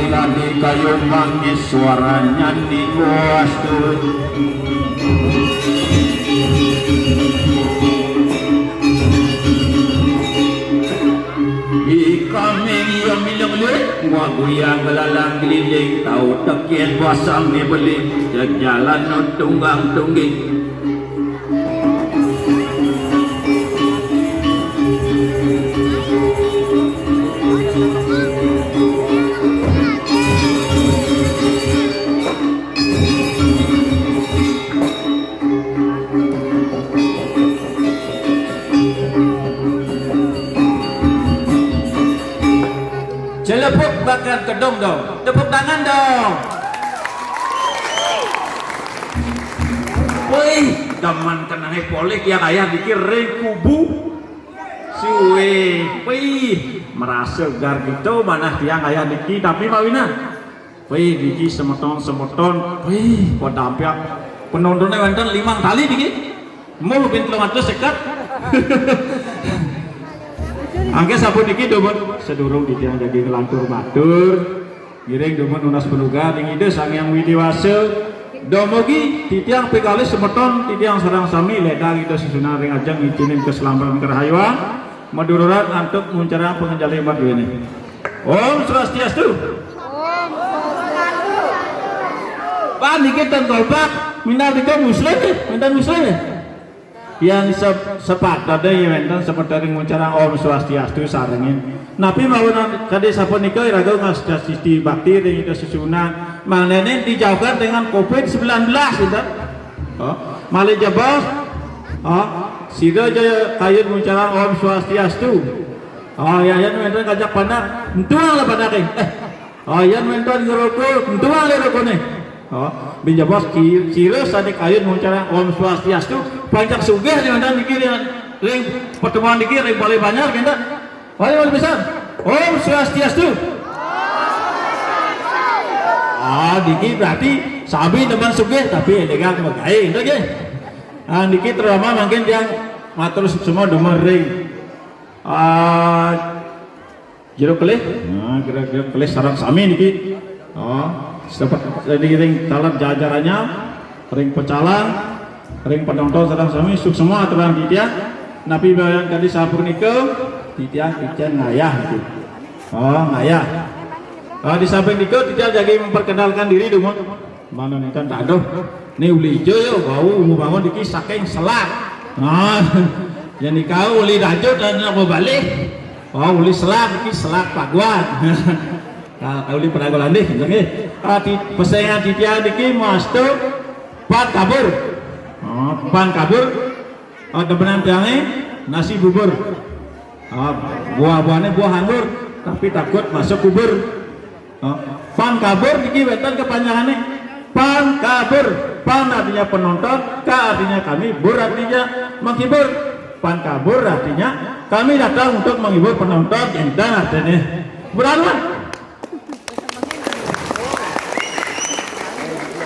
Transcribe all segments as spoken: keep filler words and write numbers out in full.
Tadi kayu manggis suaranya di bos tuh. Di kaming yang milang-milang, gua guyang gelalang keliling, tahu tekien pasang di beli, jalan tunggang tungging. Celepuk bakar kedong dong. Tepuk tangan dong. Wih, demen kenange polek ya kaya dikir ring kubu. Suwe, wih, merasa gar gitu manah tiang kaya diki tapi mawinan. Wih, diki semeton-semeton, wih, kok dampiak penontonnya wenten limang kali diki. Mau bin telung atus seket. Angke sampun niki dumun sedurung titiang jagi ngelantur matur. Ngiring dumun nunas panugrahan ring Ida Sang Hyang Widi Wasa. Dumugi titiang pekalis semeton titiang sareng sami ledang Ida sesuunan ring ajeng ngicinin kaselametan karahayuan. Maduluran antuk nguncarang panganjali mat duene. Om Swastiastu. Pak niki ten kolpak, minal nika muslim nih, minta muslim nih. Yang sep-, sepatutnya ya wenten seperti ngucara Om Swastiastu sarengin. Napi mawon kade sapunika iraga ngastiti bakti ring Ida sesuunan. Manene dijauhkan dengan covid sembilan belas, gitu. Oh, malih jebos. Oh, sida aja kayun ngucara Om Swastiastu. Oh, ya, ya, wenten kajak panak. Entuang lah panak, eh. Eh, oh, yan wenten ngroko, entuang le rokone. Oh, bin jebos ki-, sira sane kayun ngucara Om Swastiastu, panjak sugih nih wenten niki ring, ring pertemuan niki ring Balai Banjar, kinten. Wali, wali pisan. Om Swastiastu. Ah, niki berarti sami demen sugih tapi elegan magae, gitu nggih. Ah, niki terutama mangkin yang matur semua demen ring. Ah, Jero kelih, nah, kira-kira kelih sareng sami niki. Oh, seperti ring taler jajarannya, ring pecalang, ring penonton sareng sami, suksma aturang titiang. Napi bayang kadi sapunika, titiang icen ngayah niki. Oh, ngayah. Ah, di samping nika titiang jagi memperkenalkan diri dumun. Mana nih kan, aduh, ini uli ijo yo, bau mau bangun diki saking Selat. Nah, jadi kau uli Rajo dan nak balik. Oh, uli Selat, niki Selat Paguan. Nah, uli Pedagolandih, nggih. Ah, di pesengan titiang niki mastu pan kabur. Oh, pan kabur. Ah, demenan tiange nasi bubur. Ah, buah-buahnya buah anggur, tapi takut masuk kubur. Ah, pan kabur niki wenten kepanjangannya. Pan kabur, pan artinya penonton, ka artinya kami, bur artinya menghibur. Pan kabur artinya kami datang untuk menghibur penonton, enten artinya. Beraruan.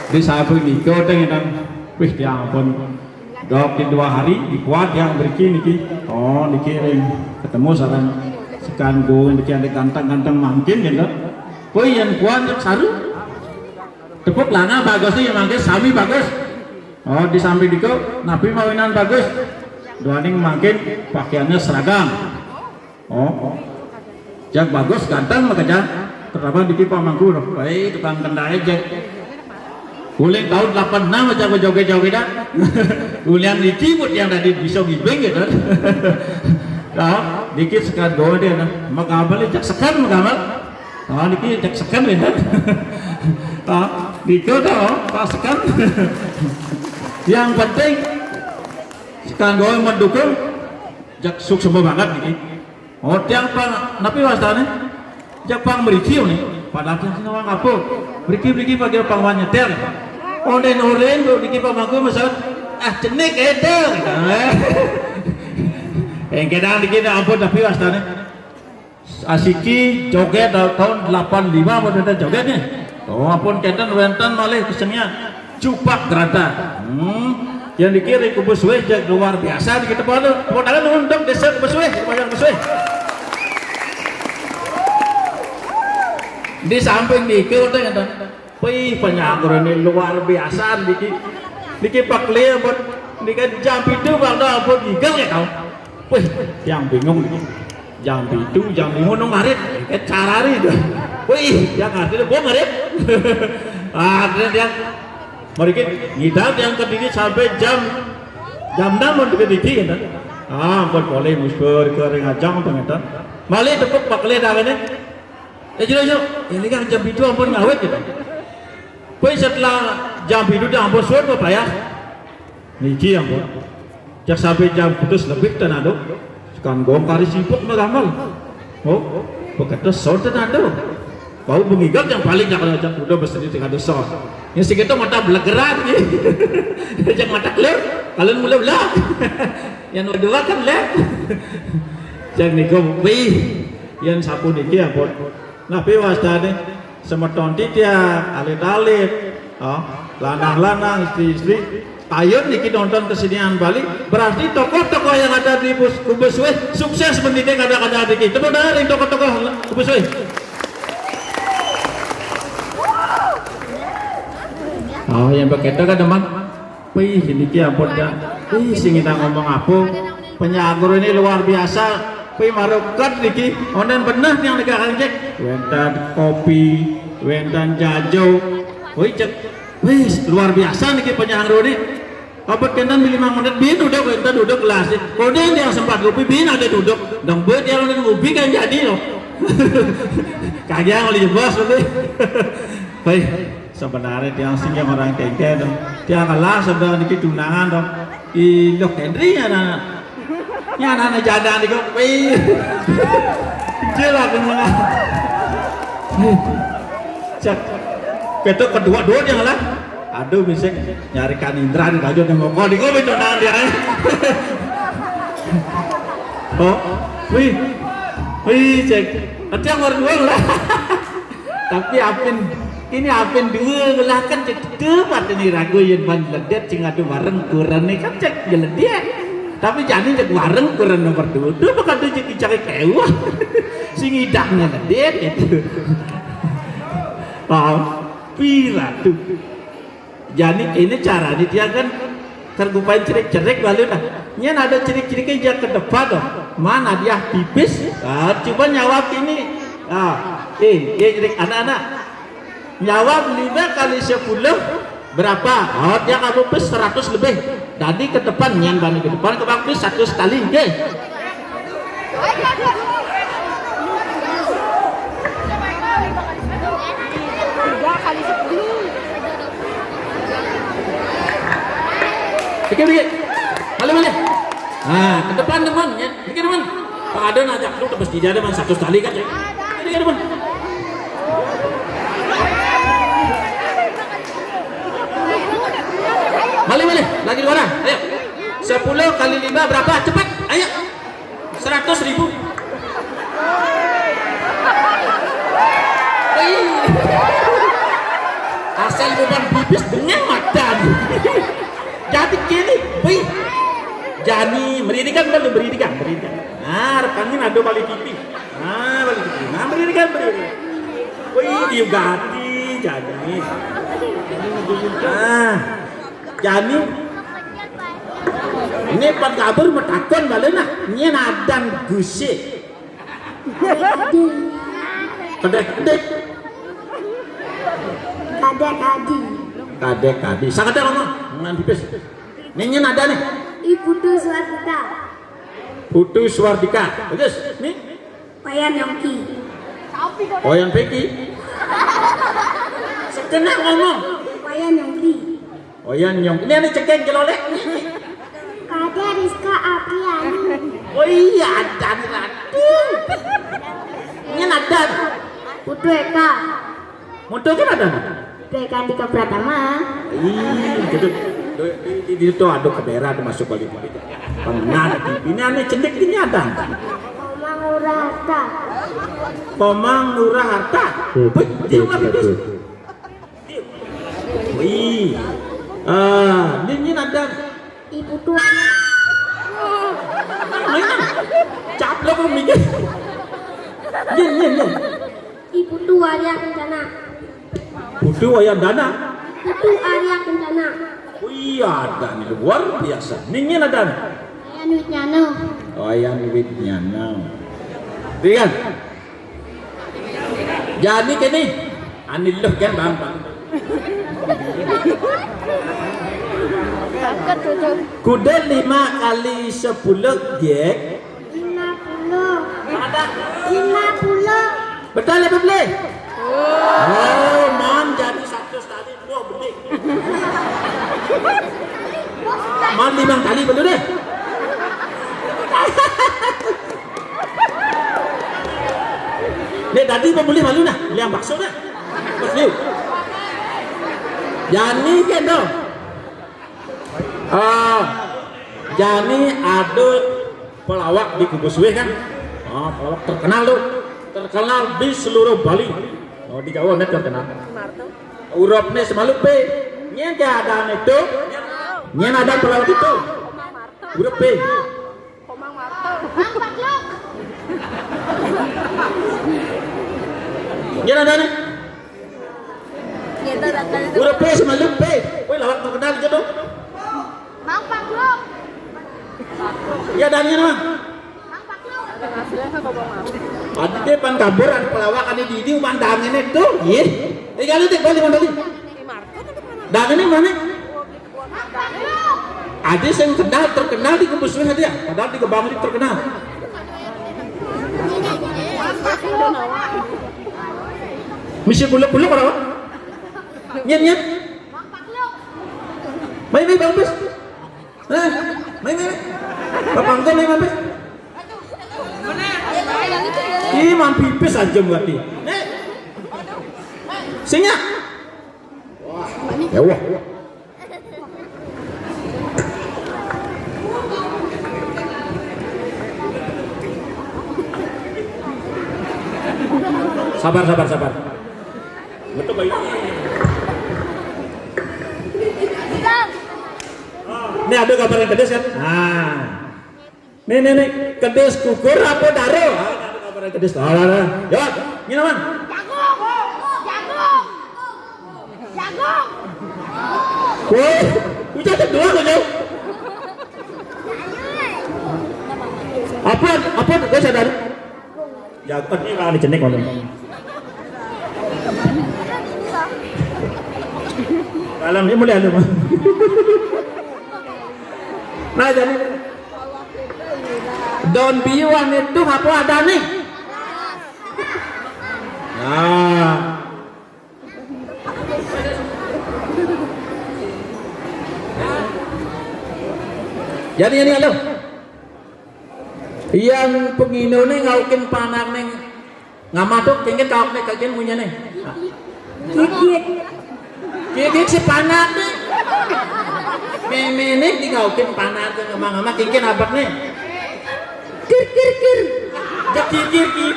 Di samping nika teh ngeten. Wih, ya ampun. Dok di dua hari dikuat yang beriki niki. Oh, niki ring ketemu sareng sekan gung niki ada ganteng-ganteng mangkin gitu. Wih, yang kuat yang saru. Tepuk lana bagus nih, yang mangkin sami bagus. Oh, di samping nika napi mawinan bagus. Duaning mangkin pakaiannya seragam. Oh. Jak bagus, ganteng maka jak. Terutama niki pamangku, baik tukang kendai jak. Uling tahun delapan enam aja aku joget-joget dah. Ulian niki buat yang tadi bisa gibeng gitu. Nah, dikit sekat doa dia nah. Maka apa nih, jak sekat maka apa? Ah, niki jak sekat ya. Ah, niki dah, oh, tak sekat. Yang penting sekat doa mendukung, jak suksma banget niki. Oh, tiang pang, napi wastane? Jak pang mriki nih. Padahal tiang sing ngomong apa? Mriki, mriki pagi pang wan nyetir. Onden-onden kok niki pamangku mesel. Ah, cenik edel. Engke dang niki dah ampun, tapi wastane. Asiki joget tahun delapan lima apa wenten joget nih. Oh, ampun, kenten wenten malih kesenian. Cupak Granta. Hmm. Yang dikirim ke Besue, luar biasa di kita pada. Tepuk tangan untuk Desa Besue, Desa Besue. Di samping niki udah ngeten. Wih, penyakur ini luar biasa niki. Niki Pak Leo buat niki jam itu Bang Dal buat ngigel ya kau. Wih, yang bingung niki. Jam itu, jam lima nung ngarit. Kayak carari itu. Wih, yang ngarit itu gua ngarit. Ada yang mereka ngidam yang kediri sampai jam jam enam untuk kediri gitu. Ah, buat boleh musyur ke ring ajang tuh ngeten. Malih tepuk Pak Leo dah ini. Ya, jero, jero. Ini kan jam itu ampun ngawet gitu. Kuwi setelah jam itu dah ampun suwun apa ya? Niki ampun. Jak sampai jam putus lebih ten ado. Sekan gong kari sibuk meramal. Oh, beketes sound ten ado. Bau mengigal yang paling jak jak udah beseni sing ado sound. Yang sing itu mata blegeran iki. Yang mata klip, kalian mulai belah. Yang dua kan lep. Yang niku wih, yang sapu niki ampun. Napi wastane? Semeton titiang, alit-alit, oh, lanang-lanang, istri-istri. Ayo niki nonton kesenian Bali, berarti tokoh-tokoh yang ada di bus, kubus weh sukses mendidik anak-anak niki. Tepuk tangan ring tokoh-tokoh kubus weh. Oh, yang begitu kan teman. Wih, niki ampun ya. Wih, sing kita ngomong apa? Penyagur ini luar biasa. Wih, marukat niki. Onen bener yang negara cek. Wenten kopi, wenten jajo. Wih, cek. Wih, luar biasa niki penyagur ini. Apa kenten milih mangonet bin udah wenten udah gelas. Kode yang sempat kopi bin ada duduk. Dong buat yang udah ngopi kan jadi loh. Kagak yang oleh bos berarti. Wih. Sebenarnya tiang sing yang orang kengke dong. Tiang kelas sudah niki tunangan dong. Ih, loh Henry ya anak. Ya anak janda nih kok. Wih. Dia lah punya. Cek. Ketok kedua dua dia lah. Aduh, bisa nyarikan Indra di baju nang moko di kowe tunangan dia. Oh, wih. Wih, cek. Nanti yang baru dua lah. Tapi apin ini apin dua gelah kan cedek mata ni ragu yang ban ledet sing ada bareng kurang ni kan cek geledet. Tapi jani cek bareng kurang nomor dua tu bakal tu cek cari kewah. Sing idaknya ledet itu. Paham? Pira tu. Jani ini cara ni dia kan tergupain cerik-cerik balik dah. Nyen ada cerik-ceriknya dia ke depan dah. Mana dia pipis? Ah, coba nyawab ini. Ah, eh, eh, cerik anak-anak. Nyawab lima kali sepuluh berapa? Oh, dia kamu pis seratus lebih. Tadi ke depan, nyen bani ke depan ke bang pis satu sekali, nggih. Tiga kali sepuluh. Dikit, dikit. Balik, balik. Nah, ke depan, teman, ya. Dikit, teman. Pak Adon ajak lu ke masjid ada, man, satu sekali kan, ya. Dikit, teman. Balik, balik. Lagi dua orang. Ayo. Sepuluh kali lima berapa? Cepat. Ayo. Seratus ribu. Wih. Asal bukan pipis dengan madan. Jadi kini, wih. Jani, meridikan belum? Meridikan, meridikan. Nah, rekangin ada balik pipi. Nah, balik pipi. Nah, meridikan, meridikan. Wih, diugati, jani. Nah, jani. Ini pan kabur metakon balik nah. Ini nadan gusik. Kedek-kedek. Kadek adi. Kadek adi. Sakadek ngomong. Ngan pipis. Ini nadan nih. Ibu tu suatu tak. Putu Suardika. Bagus. Nih. Wayan Yongki. Wayan Peki. Sekenak ngomong. Wayan Yongki. Wayan Yongki. Ini ada cekek jelolek. Kada Rizka Apriani. Oh iya, ada nih, aduh. Ini ada. Putu Eka. Mutu kan ada. Putu Eka Andika Pratama. Ih, gitu. Di, di, di itu ada kamera ada masuk balik. Pernah ada T V. Ini aneh cendik ini ada. Komang Urata. Komang Nurah Harta. Wih, dia mah pipis. Wih. Ah, ini, ini ada. Ibu tuan. Mana? Cap lo kok mikir. Ini, ini, ini. Ibu tuan. Arya Kencana. Putu Wayan Dana. Putu Arya Kencana. Oh iya, ada nih, luar biasa. Ningin ada nih. Wayan Widiana. Wayan Widiana. Rian. Jadi kene, ani luh kan, Bang, Bang. Kuda lima kali sepuluh, Jack. Lima puluh. Lima puluh. Betul apa boleh? Oh, man, jadi satu kali dua boleh. Man, lima kali boleh deh. Nek tadi pembeli malu nah, liang bakso nah. Mas Liu. Jani kan dong. Ah, jani ada pelawak di Kubusuih kan? Ah, pelawak terkenal tuh. Terkenal di seluruh Bali. Oh, di Jawa nih terkenal. Urapnya semalu pe. Nyen ada itu. Nyen ada pelawak itu. Urap pe. Komang Marto. Bang Pakluk. Nyen ada nih. Urap pe semalu pe. Woi, lawak terkenal gitu dong. Bang Pakluk. Ya, ada nih, Bang. Bang Pakluk. Ada pan kabur, ada pelawak, ada di di umandangin itu. Iya. Eh, kalau deh, balik, balik. Dangin ini mana? Ada yang kenal, terkenal di Kubusuih ada ya? Padahal di Gebang ini terkenal. Misi kuluk-kuluk orang? Nyen, nyen. Mai, mai, Bang Pis. Eh, mai, mai. Bapak Angkon, mai, Bang Pis. Ih, man pipis aja berarti. Sing ya. Wah, ya wah. Sabar, sabar, sabar. Betul, Pak. Ini ada gambaran kedis kan? Nah. Nih, nih, nih, kedis gugur apa daro? Ah, ada gambaran kedis. Lah, lah, lah. Yo, ini aman. Jagung. Jagung. Jagung. Woi, udah tuh dua loh, Jauh. Apa, apa tuh, guys, ada? Jagung ini malah dicenik, Bang. Dalam ini mulai anu, Bang. Nah, jadi daun biuan itu apa ada nih? Nah. Jadi ini anu. Yang pengino nih ngaukin panak nih. Ngama tuh, kengken kau nih, kengken punya nih. Gigit. Gigit si panak nih. Meme nih digaukin panak nih, ngama-ngama kengken abak nih. Kir, kir, kir. Ya, kir, kir, kir.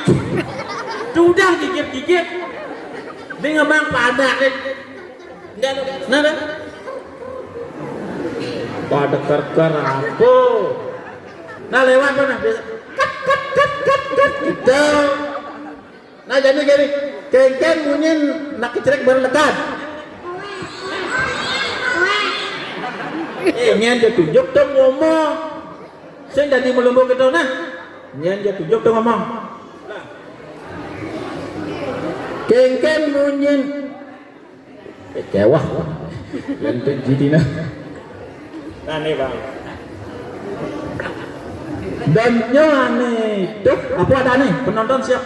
Sudah, kir, kir, kir. Dia ngomong panak nih. Enggak, enggak. Nah, nah. Pada kerker apa? Nah, lewat mana? Biasa. Kat, kat, kat, kat, kat. Gitu. Nah, jadi, jadi. Kengken munyin nak kecrek berlekat. Eh, nyen dia tunjuk tuh ngomong. Sing jadi melumbu gitu, nah. Nyen dia tunjuk tuh ngomong. Nah. Kengken munyin. Kecewa. Yang tuh jidina. Nah, nih, Bang. Dan nyo aneh tuh, apa ada nih? Penonton siap?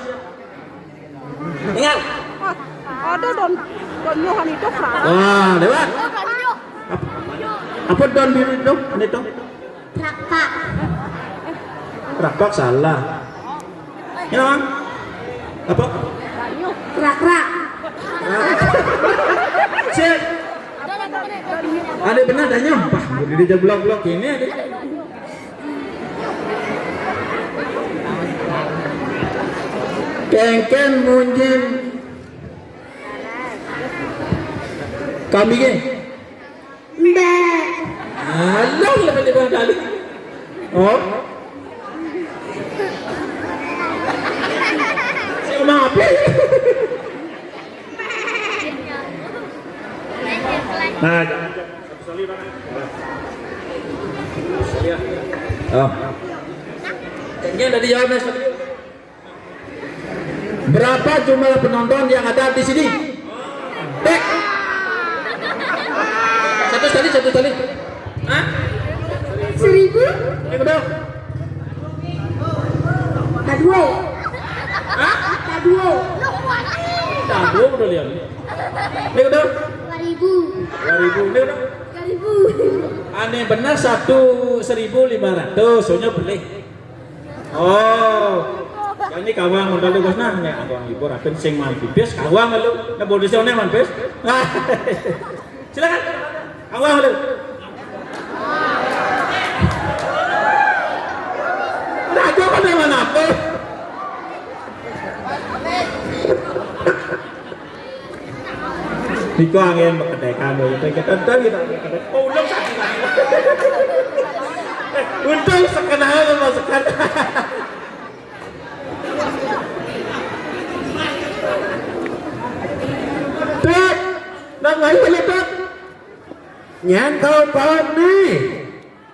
Ingat. Ada don, don Yohan itu, Kak. Wah, lewat. Apa, apa don biru itu? Ini tuh. Rakpak. Rakpak salah. Ya, Bang? Apa? Rak-rak. Cek. Ada benar adanya. Wah, udah dia blok-blok ini ada. Kengken munjing. Kambing. Mbak. Alah, lebih-lebih kali. Oh. Si omong apa? Nah, jangan, jangan. Satu kali, Bang. Iya. Oh. Jangan, udah dijawab, Mas. Berapa jumlah penonton yang ada di sini? Dek. Satu kali, satu kali. Hah? Seribu? Ini udah. Kaduo. Hah? Kaduo. Kaduo udah lihat. Ini udah. Dua ribu. Dua ribu. Ini udah. Dua ribu. Aneh benar, satu seribu lima ratus, soalnya beli. Oh, ini kawang modal tuh, Bos. Nah, ini kawang ibu rapin sing mampipis, kawang lu. Nah, bodo sih, oné mampis. Nah, silakan. Kawang lu. Nah, gua kan yang mana apa? Iku angin bekedekan, boy. Itu kita, kita, kita. Oh, untung satu. Untung sekenal sama sekenal. Tek, nang ayo, ayo, Tek. Nyen kau paut nih.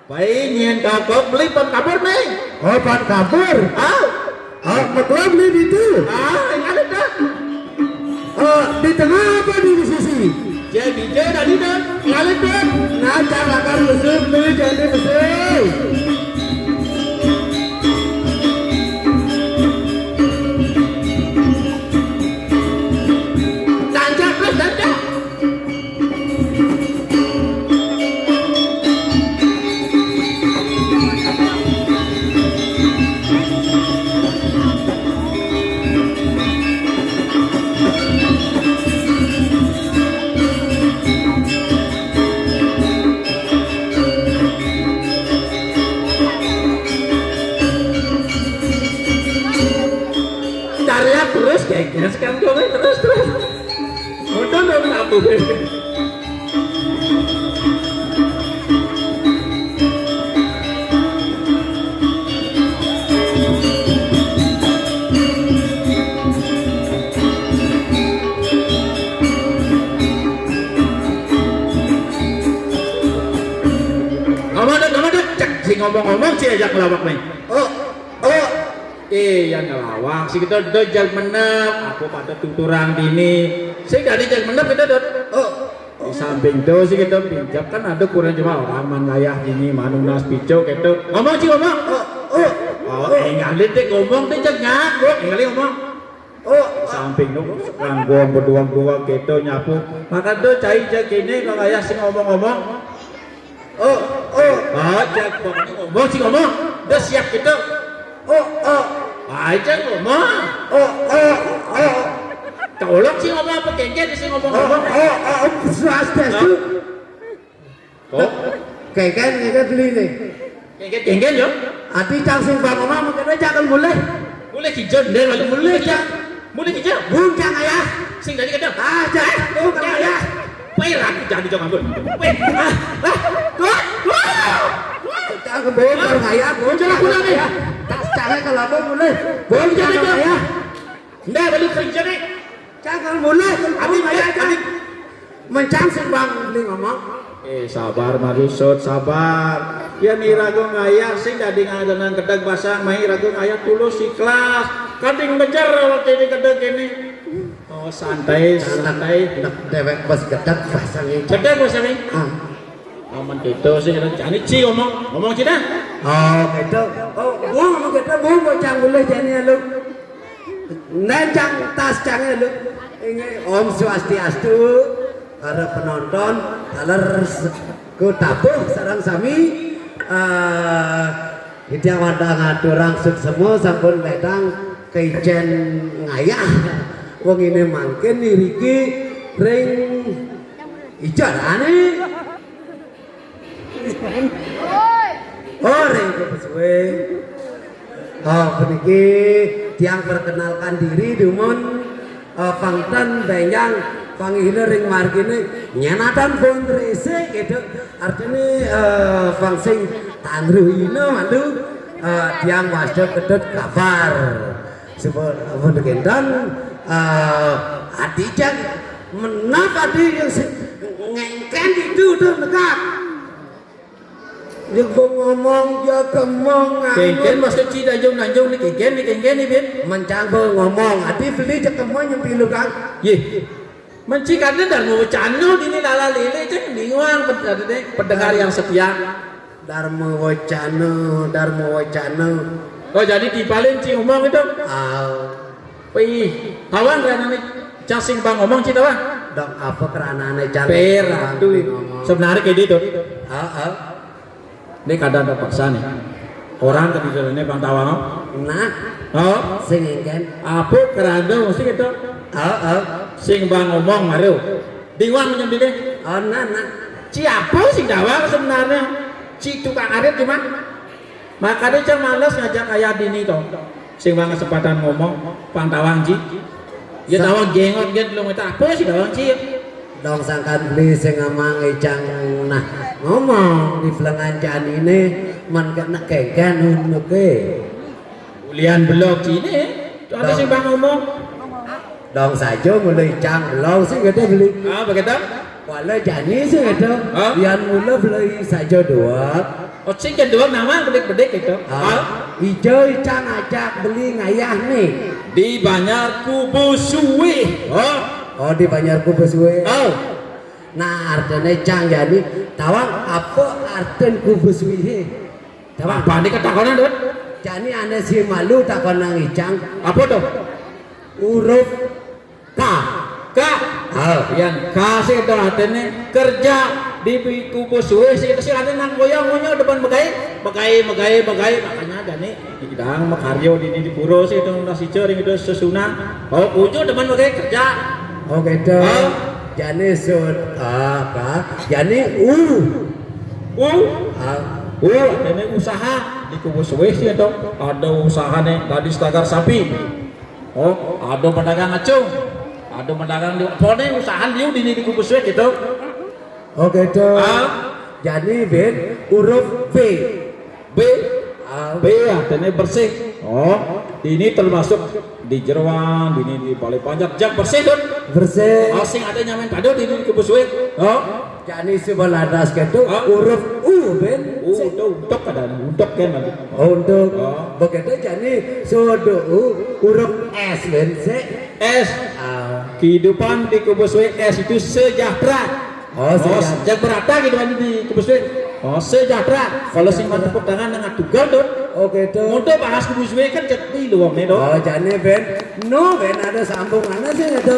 Pai nyen kau kok beli pan kabur nih. Oh, pan kabur. Ah, ah, maklo beli di itu. Ah, ingat dah. Oh, di tengah apa di sisi? Jadi je tadi dah. Ingat dah. Nah, cara akan musuh beli jadi musuh. Tancap terus, tancap. Cariak terus, geger sekarang, terus, terus. Udah dong, sambung. Ngomong deh, ngomong deh. Cek, si ngomong-ngomong, si ajak ngelawak nih. Oh, oh. Eh, yang ngelawak, si kita udah jam enam, aku pada tuturang dini. Si dari jam enam kita udah. Oh, di samping tuh sih kita pinjam kan ada kurang cuma orang man layah gini, manunas pico gitu. Ngomong sih ngomong. Oh, oh, oh, eh, ngalir deh ngomong deh, jangan ngomong. Oh, samping tuh sekarang gua berdua-dua gitu nyapu. Maka tuh cai cai gini kalau layah sih ngomong-ngomong. Oh, oh. Baca pokoknya ngomong sih ngomong. Udah siap gitu. Oh, oh. Aja ngomong. Oh, oh, oh. Tolong sih ngomong apa kengken sih ngomong-ngomong. Oh, oh, oh, swastiastu. Oh. Kengken, kengken beli nih. Kengken, kengken yo. Ati cang sing bang ngomong, mungkin aja akan boleh. Boleh kijun deh, lalu boleh kijun. Boleh kijun. Bung cang ayah. Sing dari kedang. Ah, cang. Oh, cang ayah. Pai ragu jangan dijawab ampun. Pai. Ah, ah. Tuh. Tuh. Cang kembali kalau ayah, bung cang ayah. Tas cangnya kalau apa boleh. Bung cang ayah. Ndak balik kerja nih. Jangan mulai. Abdi, abdi. Mencang sing bang beli ngomong. Eh, sabar, Marusut, sabar. Ya, mira gua ngayah sing dadi ngantenan gedeg basang, mai ragu ngayah tulus ikhlas. Kading bejer waktu ini gedeg ini. Oh, santai, santai. Dek dewek bos gedeg basang ini. Gedeg basang ini. Ah. Aman gitu sih, jani ci ngomong, ngomong ci dah. Oh, gitu. Oh, gua ngomong gitu, gua mau cang boleh jani lu. Nencang tas cangnya lu. Ini Om Swastiastu, para penonton, taler s-, ku tabuh sareng sami, eh, Idya Wanda ngaturang suksema sampun ledang keijen ngayah. Wong ini mangkin niriki ring ijarane. Oh, ring kepesuwe. Oh, puniki tiang perkenalkan diri dumun, eh, pangten benjang panghina ring margine nyenatan pun rese gitu. Artine, eh, pang sing tandruhina mandu, eh, tiang wasta ketut kabar. Sebab ampun kenten, eh, adi cang menapa adi yang si-, Ngengken itu tuh negak. Dia ngomong, dia kemong. Kengken maksud ci danjung-danjung ni kengken ni, kengken ni, Bin. Mencang be ngomong, ati beli dia kemong yang pilu kan. Yeh. Menci kada Dharma Wacana dini lala lele cek bingung pendengar yang setia. Dharma Wacana, Dharma Wacana. Oh, jadi timpalin ci ngomong itu. Ah. Wih, tawang kan nih. Cang sing bang ngomong ci tawang. Dong apa keranane cang? Pera tuh. Sebenarnya kayak gitu. Heeh. Ini keadaan terpaksa nih. Orang tadi ini bang tawang. Nah, oh, sing engken. Apa keranda mesti gitu. Heeh. Sing bang ngomong baru. Diwang nyembine. Oh, nah, nah. Ci apa sing tawang sebenarnya? Ci tukang arit cuma. Makanya cang males ngajak ayah dini to. Sing bang kesempatan ngomong, pang tawang ci. Ya tawang jengot gitu lo ngeta apa sih tawang ci? Dong sangkan beli sing ngamang icang nah ngomong di pelengan janine man kena kengken unuke. Ulian belok cine, ada sing bang ngomong. Dong saja mulai icang belok sih kata beli. Ah, begitu? Wala jani sih kata. Hah? Yan mula beli saja dua. Oh, sing kedua nama bedik-bedik gitu. Ah, hah? Ijo icang ajak beli ngayah nih. Di Banjar Kubu Suwe. Oh. Oh, di Banjar Kubu Suwe. Oh. Nah, artinya cang jadi tawang apa artin Kubu Suwe? Tawang. Apa nih ketakonan, Dut? Jani ane si malu takon nang icang. Apa tuh? Huruf K. K. Ah. Yang K sih itu artinya kerja di Kubu Suwe sih itu sih ada nang goyang ngoyo depan begai, begai, begai, begai. Makanya ada nih di Gidang makaryo di, di pura sih itu nasi cering itu sesunan. Oh, kujo depan begai kerja. Oh gitu. Ah. Jani sud apa? Jani u. U. Ah. U. Ini usaha di Kubu Suwe sih itu ada usaha nih tadi setagar sapi. Oh, ada pedagang acung. Ada pedagang di pone usaha liu di, di Kubu Suwe gitu. Oh gitu. Ah. Jadi Ben huruf B. B. Ah. B ya, artinya bersih. Oh, ini termasuk di Jeroan, ini di Balai Banjar, jak bersih, Dut. Bersih. Asing ada nyaman pada di, di Kubu Suwe. Oh. Jani sebelah atas gitu, hah? Huruf U, Ben. U, untuk, untuk ada, untuk kan nanti. Oh, untuk. Oh. Begitu jani sudah U, huruf S, Ben, se. S. Ah. Kehidupan di Kubu Suwe S itu sejahtera. Oh, oh, sejahtera. Yang berata kehidupan di Kubu Suwe. Oh, sejahtera. Kalau sing mantep tangan dengan tugal tuh. Oh, gitu. Untuk bahas Kubu Suwe kan jadi luar, Dut. Oh, jani, Ben. No, Ben, ada sambungannya sih itu.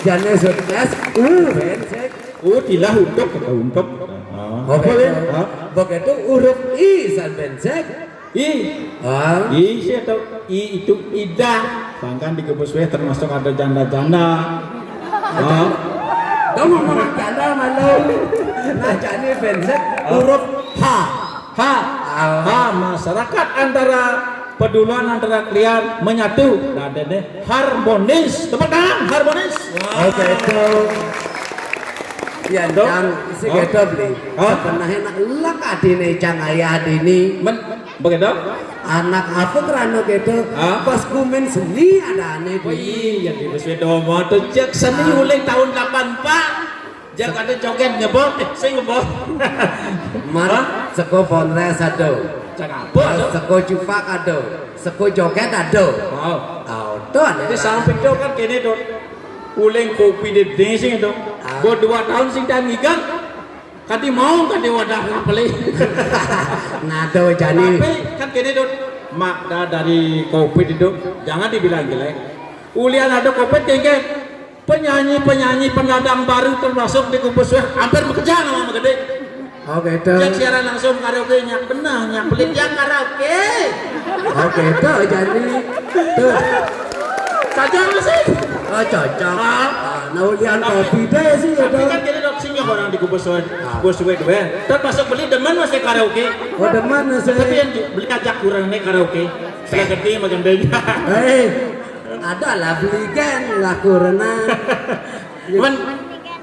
Jani sudah S, U, Ben, se. Oh, tilah untuk, kata untuk. Ah. Apa, Ben? Hah? Begitu huruf I, san Ben, se. I. Ah. I, saya tahu. I itu indah. Bahkan di Kubu Suwe termasuk ada janda-janda. Ah. Kamu mau janda malu. Nah, jadi Ben, se, huruf H. H. Ah. H, masyarakat antara peduluan antara kalian menyatu. Nah, dene harmonis. Tepuk tangan, harmonis. Oke, itu. Ya, tuh. Yang isi gitu beli. Hah? Sebenarnya nak lek adine cang ayah dini. Men, begitu? Anak apa kerana gitu? Hah? Pas kumen seni ada ane. Oh dini. Iya, di Bus Wedo mau tuh cek seni. Ah. Uling tahun delapan empat. Jak ada joget nyebok, eh, sing nyebok. Mar, hah? Seko Bonres ado. Cak apa, Dok? Seko Cupak ado. Seko joget ado. Oh. Oh, tuh ada. Jadi sampai itu kan kene, Dok. Uling kopi di ding sing, Dok. Ah. Buat dua tahun sing dan ngigang. Kati mau kati wadah ngapeli. Ngado jani. Tapi kan kene, Dok. Makna dari kopi itu jangan dibilang jelek. Ulian ada kopi tinggi. Penyanyi-penyanyi pendatang baru termasuk di Kubu Suwe hampir bekerja nama gede. Oh gitu. Yang siaran langsung karaoke nyak benah, nyak pelit yang karaoke. Oh gitu, jadi tuh. Saja masih. Oh cocok. Ah. Ah, nah ulian kopi deh sih. Tapi kan kita dok singgah orang di Kubu Suwe. Ah. Kubu Suwe dua. Termasuk beli demen masih karaoke. Oh demen masih. Tapi yang beli ajak kurang nih karaoke. Saya gede makan banyak. Hei. Ada lah beli kan lah kurena. Men,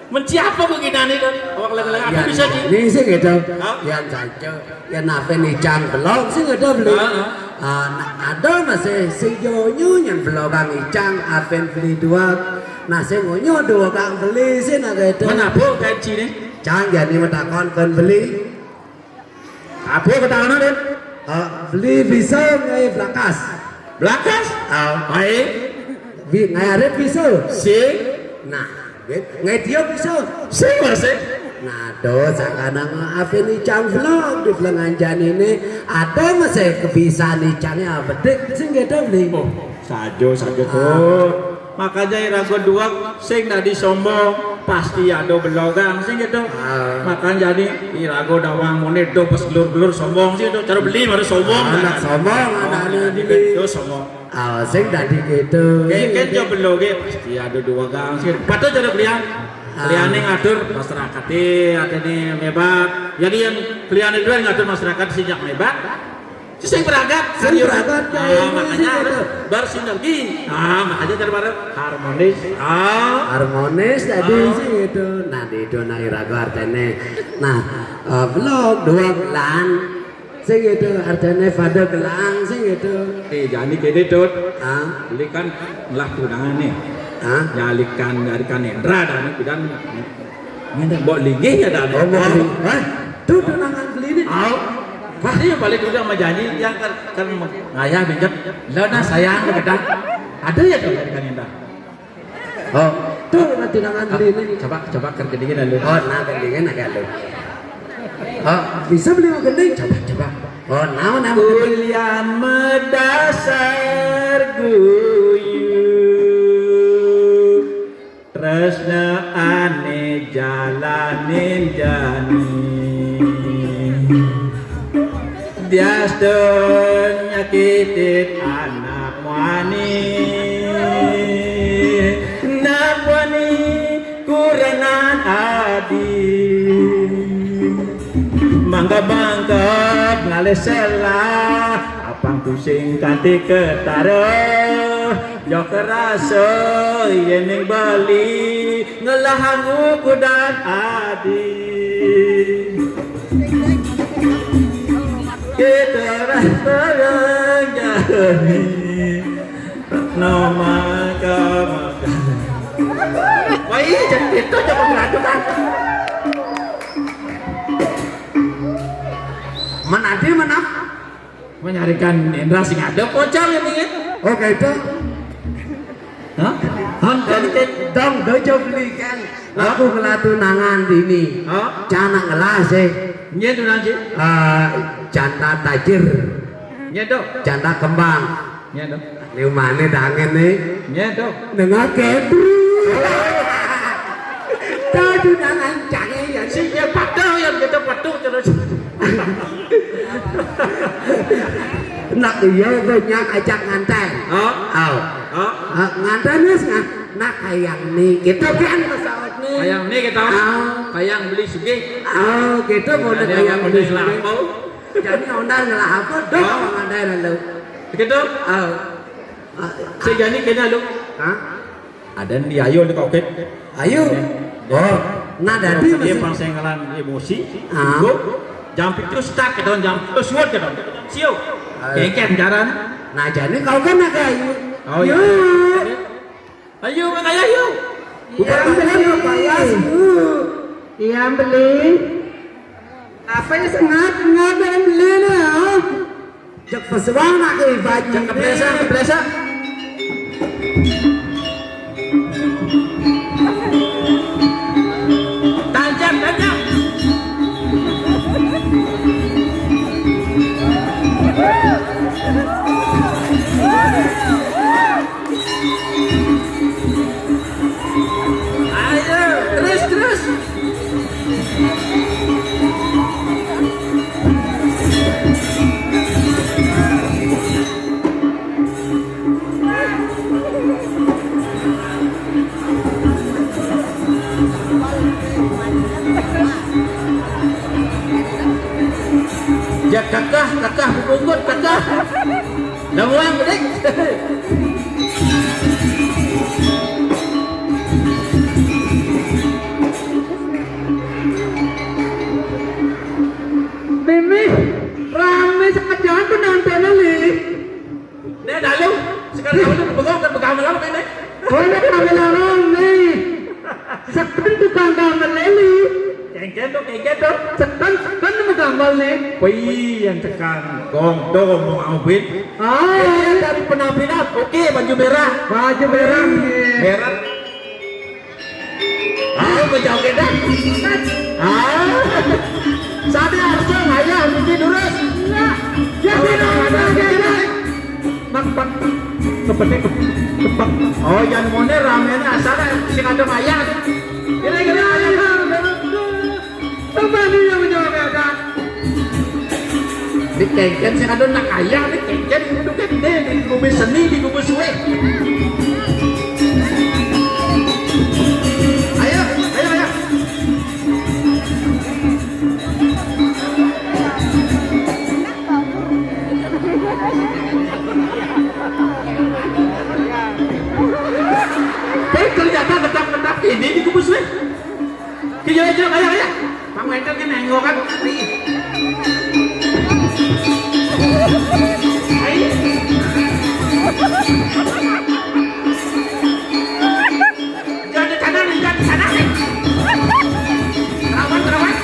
men siapa begini nih kan? Awak lagi-lagi apa bisa sih? Ini sih gitu. Hah? Yang saja. Yang apa nih cang belum sih gitu beli. Hah? Ah, nah, ada masih si Jonyu yang belum kami cang apa beli dua. Nah, sing ngoyo duwegé beli sing nak kéto. Mén abuh kancine? Cang jani matakon kon beli. Abuh ketakoné, Dit? Eh, beli bisa ngaé blakas. Blakas? Ah. Baik. Bi ngaé arit bisa. Sing. Nah, Dit, ngaé dia bisa. Sing, sing. Nah, do sakana maafin icang vlog di vlog nganjaniné. Ada masih kebisan icangnya bedik sing kéto beli. Oh, saja, saja, ah. Makanya iraga duweg sing dadi sombong, pasti ada belogang sing kéto. Ah. Makanya jadi iraga dawang muni do pas gelur-gelur sombong sing kéto. Cara beli baru sombong. Anak sombong, anak ini. Itu sombong. Ah, sing dadi kéto. Kayak kan coba lo ge pasti ada duwegang sing. Patut cara belian. Ah. Beliane ngatur masyarakat e, atene mebak. Jadi yang belian itu ngatur masyarakat sejak mebak. Sing berangkat, sing berangkat, ah, makanya harus bersinergi. Ah, makanya cara bareng harmonis. Ah. Harmonis tadi sing kéto. Nah, di itu nah iraga artene. Nah, eh, vlog duwegan. Sing kéto artene pada gelang, sing kéto. Eh, jani kéné, Dut. Ah. Beli kan ngelah tunangan nih. Ah. Nyalikan, nyalikan Indra dah nih, pidan. Mbok linggih ya dah nih. Oh, mbok linggih. Hah? Tuh tunangan beli nih. Au. Wah, ini balik udah sama janji yang kan, kan ngayah binjek. Lah nah sayang, kata. Ada ya tuh nyalikan Indra. Oh, tuh, tunangan beli ini. Coba, coba kerja dingin lalu. Oh, nah, kerja dingin agak lu. Oh, bisa beli mau gending? Coba, coba. Oh, nah, nah, mau gending. Ulian medasar guyu. Tresna ane jalanin jani. Dias do nyakitin anak muani. Nak muani kurangan adi. Mangga-mangga ngalih selah, apang pusing kanthi ketara. Yo kerasa yening bali ngelah anggo kudan adi. Kita rasa yang jani nama kama. Wah, iya, jadi itu coba beradu kan. Menadi menang. Menyarikan Indra sing ada pocong ini ya. Oke, itu. Hah? Hah? Jadi, dong, dojo beli kan. Hah? Aku ngelah tunangan dini. Hah? Cana ngelah sih. Nyen tuh nanti. Eh, janda tajir. Nyen tuh. Janda kembang. Nyen tuh. Ini mana dangen nih? Nyen tuh. Nengah kebru. Tahu tunangan jangan ya. Si ya padahal yang kita patuh terus. Nak iya, gue nyak ajak nganten. Oh. Au. Oh. Ah, nganten wis ngan-, nak kayang ni. Kita kan pesawat ni. Kayang ni kita. Au. Kayang beli sugih. Au, kita mau nak kayang beli sugih. Jadi ondar ngelah apa? Dok, oh, nganten lalu. Gitu? Au. Ah, sejani kena lu. Hah? Ada di ayo di kokit. Ayo. Oh, nah, dadi dia masih pang sing ngelah emosi. Ah. Go. Jam pitu start ke tahun jam pitu suwet ke tahun. Sio. Ayo. Kengken jaran. Nah, jani kau kan nak ayo. Oh, iya. Yuk. Ayo, Mak Ayah, yuk. Iya, bukan beli. Apa ya, yuk. Iya, beli. Apa ya, sengat, sengat, beli nih, ya. Jek pesuang nak ibaji. Jek keblesa, keblesa. Tancap, tancap. Ayo, terus, terus. Ya, kakah, kakah, bubungkut, kakah. Dah muang, Dik. Mimi, rame sangat jangan penonton, Li. Nek dalu, sekarang kamu tuh bengong, kan bengong malam ini. Oh, ini rame larang, Li. Tekan, tekan nama gambar nih. Wih, yang tekan. Gong, dong, mau awit. Ah, dari penampilan. Oke, baju merah. Baju merah. Merah. Ah, baju oke dah. Ah. Sadar, Bang, ayah, mesti lurus. Ya, ya, ya. Mak, mak. Kepetik, kepak. Oh, yang mana ramenya asal sing ada mayat. Kira-kira ayah. Apa nih yang menjawab ya, Kak? Di kengken sing ada nak ayah, di kengken kudu gede, di kumis seni, di kumis suwe. Ayo, ayo, ayo. Tapi ternyata tetap-tetap ini di kumis suwe. Kejauh-jauh, ayo, ayo. Pak Michael kan nengok kan. Nih. Ayo. Jangan di sana, nih, jangan di sana, nih. Rawan, rawan.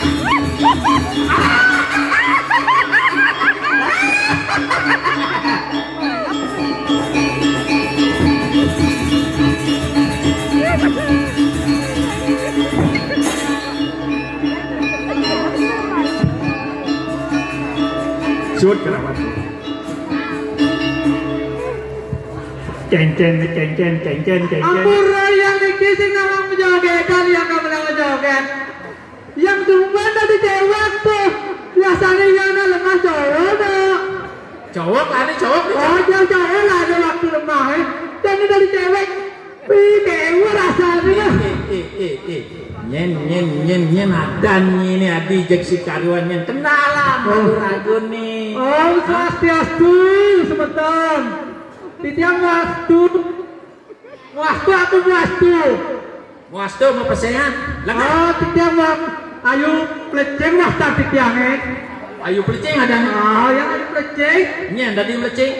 Suwun keramat. Ceng, ceng, ceng, ceng, ceng, ceng, ceng, ceng. Ampura yang niki sing nawang menjogetan, yang kamu nawang joget. Yang demen dadi cewek tuh. Biasanya yang lemah cowok, no. Cowok, ada cowok, nih, cowok. Oh, yang cowok lah ada waktu lemah, eh. Jadi dari cewek, wih, cewek rasanya. Eh, eh, eh, eh, eh. Nyen, nyen, nyen, nyen, ada nih, ini adi jek si karuan nyen. Kenalan, oh. Ragu-ragu nih. Om Swastiastu, semeton. Titiang wastu. Wastu aku wastu. Wastu mau pesengan. Lah, oh, titiang, Bang. Ayu plecing wasta titiang, eh. Ayu plecing ada nih. Oh, yang ayu plecing. Nyen dadi mlecing.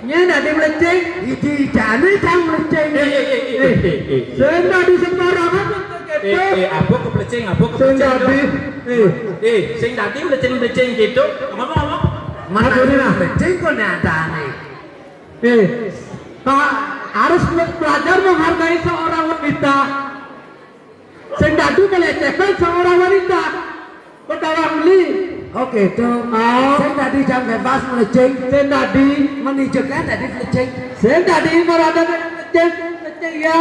Nyen dadi mlecing. Iki jane cang mlecing. Eh, eh, eh, eh, eh, eh, eh. Sing dadi sembarangan. Eh, eh, apa ke plecing, apa ke plecing? Sing dadi. Eh. Eh, sing dadi mlecing-mlecing gitu. Ngomong apa? Mana mlecing kok nyatane? Eh, Pak, harus belajar menghargai seorang wanita. Sing dadi melecehkan seorang wanita. Perkara beli. Oke, tuh. Oh. Sing dadi jam bebas melecing. Sing dadi. Menijaknya dadi melecing. Sing dadi marada melecing, melecing ya.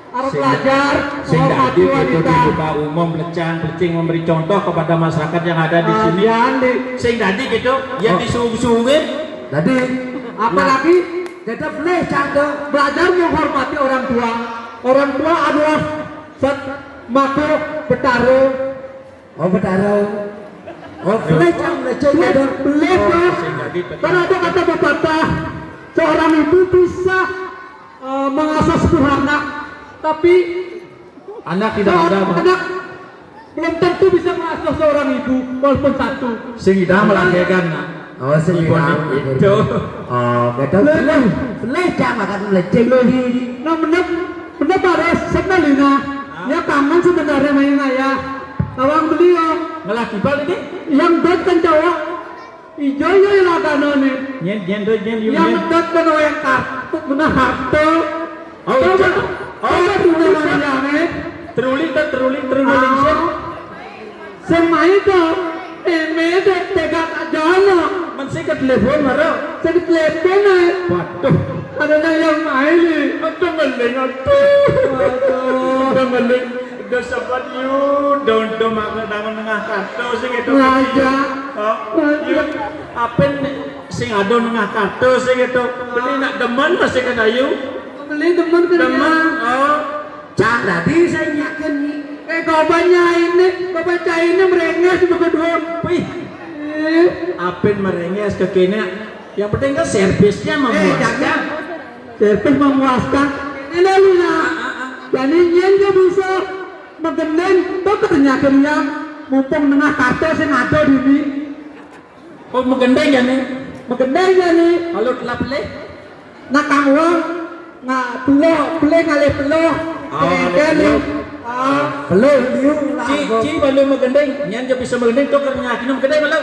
Harus belajar menghormati wanita. Sing dadi itu di muka umum, melecang, melecing, memberi contoh kepada masyarakat yang ada di sini. Ah, ya, di. Sing dadi gitu, ya, oh, disuwung-suwungin. Dadi. Apalagi kita boleh contoh belajar menghormati orang tua. Orang tua adalah set mako betara. Oh, betara. Oh, boleh, Cang, boleh, Cang, boleh, ada. Boleh, Cang. Kan ada kata pepatah, seorang ibu bisa, eh, mengasuh sebuah anak, tapi anak tidak ada, Bang. Anak belum tentu bisa mengasuh seorang ibu, walaupun satu. Sing ida melahirkan, nak. Oh, sing ida. Ibu itu. Oh, betul. Boleh, boleh, Cang, makan melecing. Nah, bener, bener, Pak Res, sebenarnya. Ya, kangen sebenarnya main ayah. Tawang beliau. Ngelah kibal ini? Yang buat kan cowok. Ijo, ijo, ilakano ne. Nyen, nyen, do, nyen, yu, yang nyen. Medot kan wayang kartu, kena harta. Oh, coba, iya. Coba, oh, dulu iya. Manjane. Teruling, kan, teruling, teruling, oh. Sing. Sing main to, eme de tegak aja lo. Men sing ke telepon, maro. Sing telepon, eh. Waduh. Ada nang yang main, eh. Aduh, ngeling, aduh. Waduh. Udah ngeling. Udah sempat yu, do, do, maka dangan nengah kartu sing itu. Raja. Oh, yu, apen sing ada nengah kartu sing itu. Beli nak demen masih kena yu. Beli demen kena. Demen, oh. Cak tadi saya nyakin nih. Eh, kau banyak ini, kau baca ini merenges berdua. Wih. Eh. Apen merenges ke kene. Yang penting kan servisnya memuaskan. Eh, jangan. Servis memuaskan. Ini Lina. Jadi nyen dia bisa megendeng, tuh ternyata dia mumpung nengah kartu sing ada di ini. Oh, megendeng ya nih? Megendeng ya nih. Kalau telah pelih? Nah, kang wong, nggak pelih, pelih ngalih pelih. Oh, ngalih pelih. Belum, liu. Ci, ci balu magending, nyan ja bisa magending, to ker nyakina magending balu.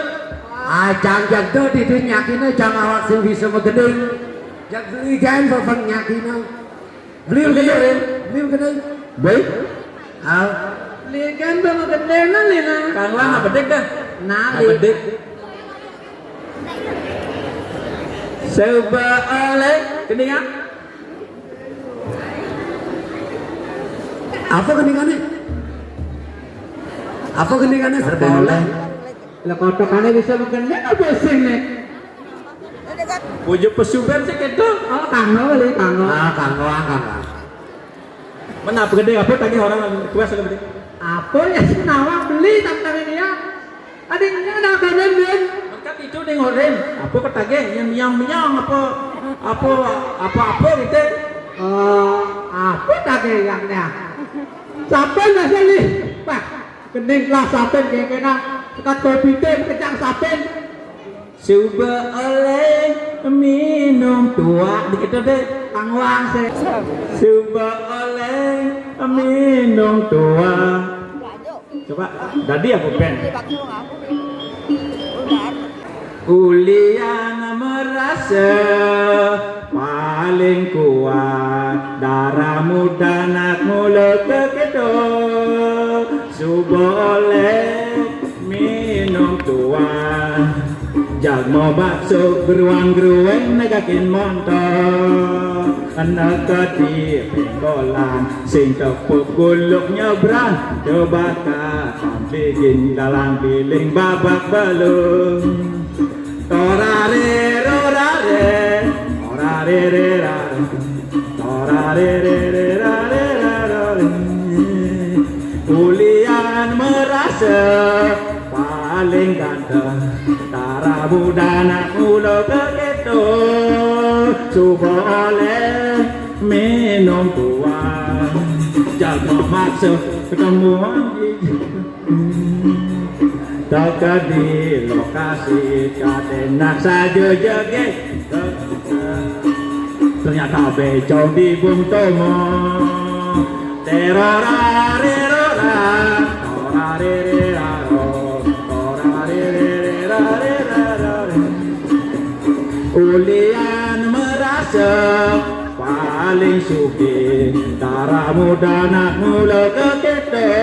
Ah, jang jaga di dunia kina, jang awak sing bisa magending. Jak beli kan babang nyakina. Beli, beli, beli, beli. Baik. Ah. Beli kan babang magending na lina. Kang Wang, ah, bedik dah. Nah, bedik. Coba oleh keningan. Apa keningannya? Apa keningannya? Serba oleh. Lah, kotokannya bisa magending apa sih nih? Pujuk pesuban sih gitu. Oh, kanggo kali, kanggo. Ah, kanggo, ah, kanggo. Mana apa gede, apa tagih orang kuas gede? Apa ya sih nawa beli tantang ini ya? Ada ini ada kanan, Ben. Kan itu nih ngoren. Apa ketagih yang miang-miang apa, apa, apa-apa gitu. Eh, apa tagih yang nih? Saben aja nih. Wah, kening lah saben kayak kena sekat kopi teh kejang saben. Suba oleh minum tuak dikit deh, tangwang se. Suba oleh minum tuak. Coba, dadi apa, Ben? Ulian merasa paling kuat, darah muda nak mula ke kedua. Suba oleh minum tuak. Jalma masuk geruang-geruing negakin montor. Anak di pengkolan, sing tepuk guluk nyebrang, terbakar, bikin dalam biling babak belum. Torare, rorare, torare, rerare, torare, rerare, rerare. Ulian merasa paling ganteng, tara budanak mula begitu. Suba oleh minum tuak, jalma masuk ketemuan. Teka di lokasi, kadenak saja joget. Ternyata becau di Bung Tomo. Terorarerora, torarireraro, torarirerarerarare. Ulian merasa paling sugih, tara muda nak mula ke kita.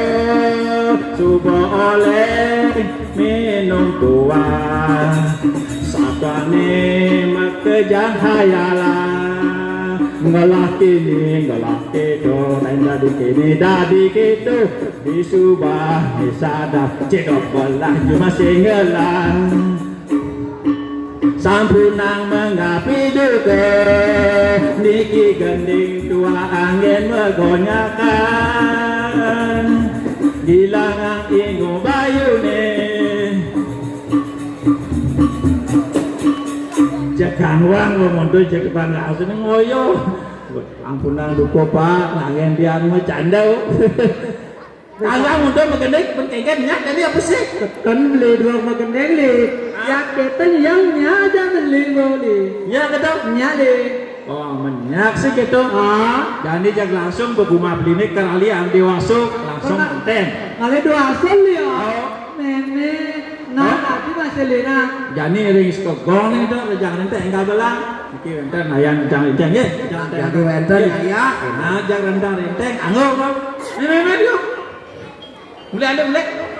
Suba oleh minum tuak, sakane makejang hayalan. Ngelah kini, ngelah keto, lain dadi kini, dadi keto. Di Suba, di Sada, cedok belah, cuma singgelan. Sampunang mengapi duka, niki gending tuak angin megonyakan. Gilang ingu bayu ni. Cekang wang lo monto cek tangga asli ngoyo. Ampunang duka, Pak, nangin tiang mah canda. Kala muda magending, ben kengken nyak tadi apa sih? Kan beli dua magending, li. Hah? Ya, keten yang nya aja beli, li. Nya kata? Nya, li. Oh, menyak sih gitu. Ah. Jadi jak langsung beguma beli ni kerali yang diwasuk, langsung enten. Kali dua asal, li, ya. Oh. Nenek, nah, hah? Tapi masih lina. Jani ring sekogong ni tu, jangan enten enggak belang. Iki enten ayam jangan enten, ya. Jangan enten. Jadi enten, ya. Nah, jangan enten, enten. Anggur, Bang. Nenek, nenek, yuk. Boleh ada, boleh?